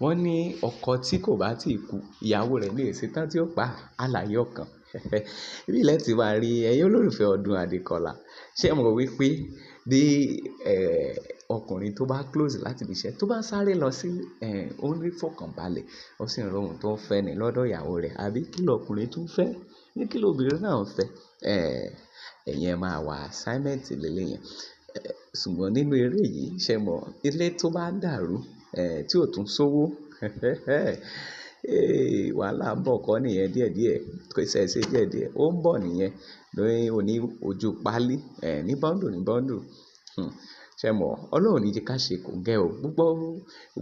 Wọ́n ní ọkọ tí kò bá tí kú, ìyàwó rẹ̀ lè ṣe tán tí ó pa àlàyé ọkàn. Ibi lẹ ti máa rí ẹ̀yin olólùfẹ́ Ọdún Adékọlá. Ṣé ẹ mọ̀ wípé bí ọkùnrin tó bá close láti ibi iṣẹ́ tó bá sáré lọ sí ó ní fọkànbalẹ̀, ó sì ń rí ohun tó ń fẹ́ ni lọ́dọ̀ ìyàwó rẹ̀, àbí kí lọkùnrin tún fẹ́, ní kí lóbìnrin náà ń fẹ́. Ẹ̀yin ẹ máa wá assignment lélẹ̀ yẹn. Ṣùgbọ́n nínú eré yìí, ṣé ẹ mọ̀ ilé tó bá dàrú, tí ò tún sówó, wàhálà ń bọ̀ kọ́ nìyẹn díẹ̀díẹ̀, kò ṣe é ṣe díẹ̀díẹ̀, ó ń bọ̀ nìyẹn lórí oní ojú páálí, ní bundle ní bundle. Ṣé ẹ mọ̀? Ọlọ́run ò ní jẹ́ ká ṣe kòńgẹ́ o. Gbogbo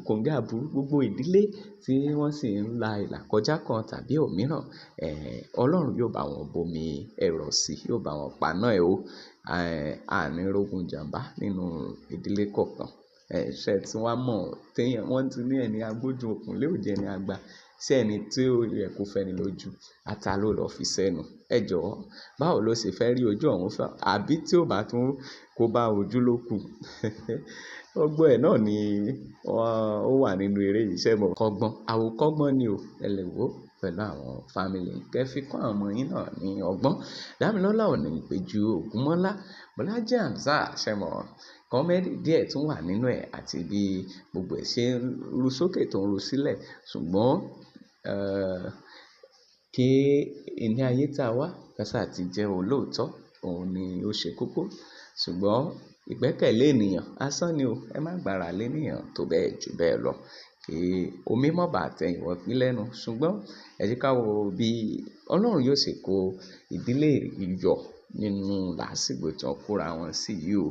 kòńgẹ́ àbúrú, gbogbo ìdílé tí wọ́n sì ń la ìlà kọjá kan tàbí òmíràn, Ọlọ́run yóò bá wọn bomi ẹ̀rọ sí, yóò bá wọn paná ẹ o. A ní rógun ìjàmbá nínú ìdílé kọ̀ọ̀kan. Ṣé tí wọ́n mọ̀ tí wọ́n ti ní ẹni agbójú òkun lé ò jẹ́ ẹni àgbà. Ṣé ẹni tí ó yẹ kó fẹ́ni lójú, ata ló lọ fi sẹ́nu. Ẹ jọ̀ọ́, báwo ló ṣe fẹ́ rí ojú ọ̀hún fẹ́, àbí tí ó bá tún kó bá ojú ló kù. Gbogbo ẹ̀ náà ni ó wà nínú eré yìí. Ṣé ẹ mọ̀? Kọ́gbọ́n, àwòkọ́gbọ́n ni o. Ẹ lè wò ó pẹ̀lú àwọn family. Kẹ́ fi kọ́ àwọn ọmọ yín náà ní ọgbọ́n. Dámilọ́lá Ọ̀nàìpẹ̀jù Ògúnmọ́lá, Bọ́lájí Hamzat, ṣé ẹ mọ̀? Comedy díẹ̀ tún wà nínú ẹ̀ àti bí gbogbo ẹ̀ ṣe ń ru sókè tó ń ru sílẹ̀. Ṣùgbọ́n, kí ilé ayé tá a wá, ká sá ti jẹ́ olóòótọ́, òun ni ó ṣe kókó. Ṣùgbọ́n ìgbẹ́kẹ̀lé ènìyàn asán ni o. Ẹ má gbára lé ènìyàn tó bẹ́ẹ̀ jù bẹ́ẹ̀ lọ. Kí omi má bàá tẹ̀yìn wọ ìgbín lẹ́nu. Ṣùgbọ́n ẹ jẹ́ ká wo bí Ọlọ́run yóò ṣe kó ìdílé yọ nínú làásìgbò tí wọ́n kóra wọn sí yìí o.